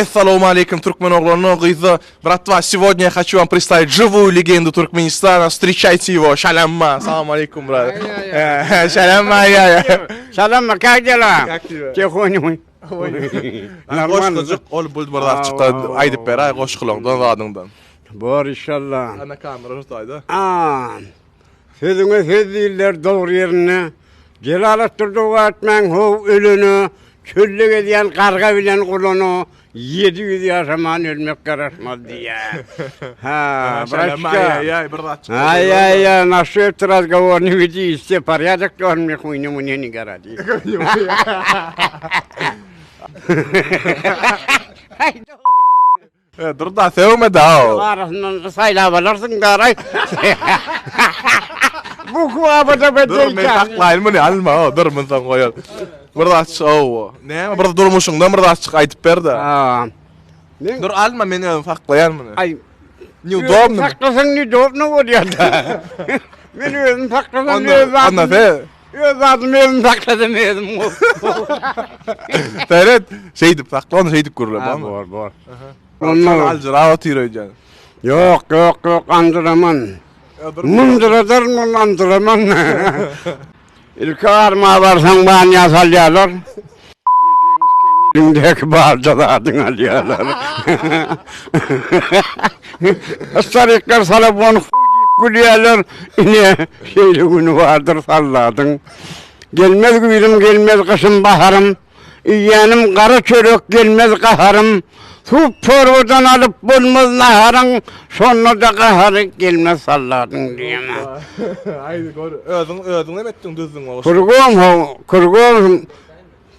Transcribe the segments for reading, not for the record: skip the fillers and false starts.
Essalawmaleýkim türkmen oglanlar gyzlar Bratwa сегодня я хочу вам представить живую легенду Туркменистана встречайте его Şalamma Salam aleýkum brat Şalamma ya Şalamma как дела? Как тебя? Тихоню. Goşgujyk ol bul bir zat çykdy aýdyp beräý goşgulaňdan zadyňdan. Bor inşallah. Ana kamera şu taýda. A. Sözüňe söz diýiller dogry ýerinde. Jelaletdir doga etmäň how ölene, çölde gezýän garga bilen gulana 700 ýaşaman ölmek garaşmaz diýýär. Ha, braçka. Aý bir zat çykdy. Aý aý aý, насчет разговор не веди, все порядок, он мне хуйню мне не горади. Dur da sögme da. Arasyndan saýlap alarsyň daraý. Bu kuwabada Dur men saklaýyn muny alma o dur mundan goýar. Bir zat çyk Näme bir durmuşyňdan bir zat çyk aýdyp ber-de. Ha. Men Dur alma men özüm saklaýan muny. Aý Neudobno. Saklasaň neudobno bolýar-da. Men özüm saklasam öz Onda zadym. Öz zadymy özüm saklasam özüm. Seret, şeýdip sakla ony şeýdip gürle, Ha, bor, bor. Onda aljyrap otyr öýdýän. Ýok, ýok, ýok, andyraman. Mundyradaryn ony andyraman. Ilki arma barsaň banýa salýarlar. Eliňdäki barja zadyňy alýarlar. Starikler salabon diýip gülýärler. Ine, şeýle güni bardyr salladyň. Gelmez güýzüm, gelmez gyşym, baharym. Iýýänim gara çörek, gelmez gaharym. Sup çorbadan alyp bolmaz naharyň, şonda-da gahary gelmez salladyň diýen. Aýdy gör, özüň özüň näme etdiň düzdüň o goşgy? Kurgom how, kurgom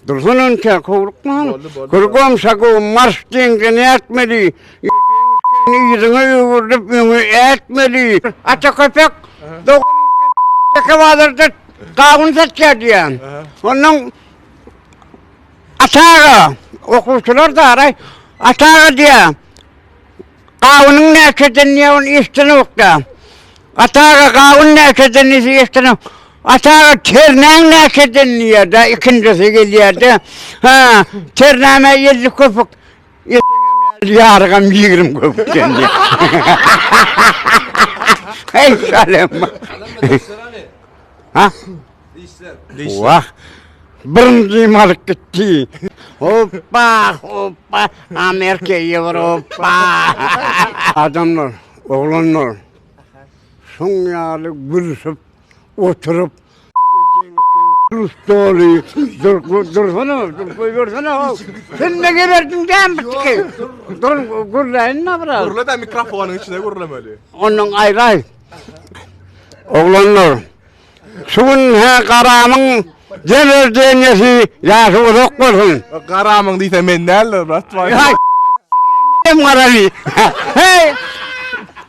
Dursun entek howlukman. Kurgom şagow marş deňze nätmeli? Yzyňa öwrülip öňe ätmeli. Ata köpek doganyň teke bazarda gawun satýar diýýän. Ondan Ata aga, okuwçylar daraý, Ata aga diýýär. Gawunyň näçeden diýýär, ony eşdenok-da. Ata aga, gawun näçeden diýse eşdenok. Ata aga, ternäň näçeden diýýär-de, ikinjisi gelýär-de. Ha, ternäme 50 köpük. Ýarygam 20 köpükden diýýär. Hey, şalem. Ha? Wah! Birinjim alyp gitdi. Hoppa, hoppa, Amerika, Ýewropa. Adamlar, oglanlar, şoň ýaly gülüşip oturyp, doly, dur, dursana, dur, goýbersene, how. Sen ne geberdiň däm bitki? Dur, gürläýin-de biraz. Gürle-de mikrofonyň içine gürlemeli. Ondan aýraý. Oglanlar, Şu gün hä garamyň geler diýenesi ýaşy uzak bolsun. Garamyň diýse men däldir brat. Haý. Hem garamy. Hey.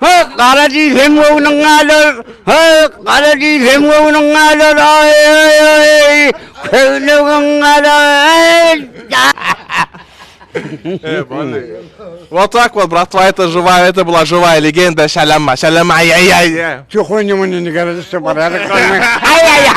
Hey, gara diýseň göwnüň galar. Hey, gara diýseň göwnüň galar. Aý, aý, aý. Köýnegiň galar. Вот так вот, братва, это живая, это была живая легенда Шаляма. Шаляма, ай-яй-яй. Чухонь, не городишься, порядок. Ай-яй-яй.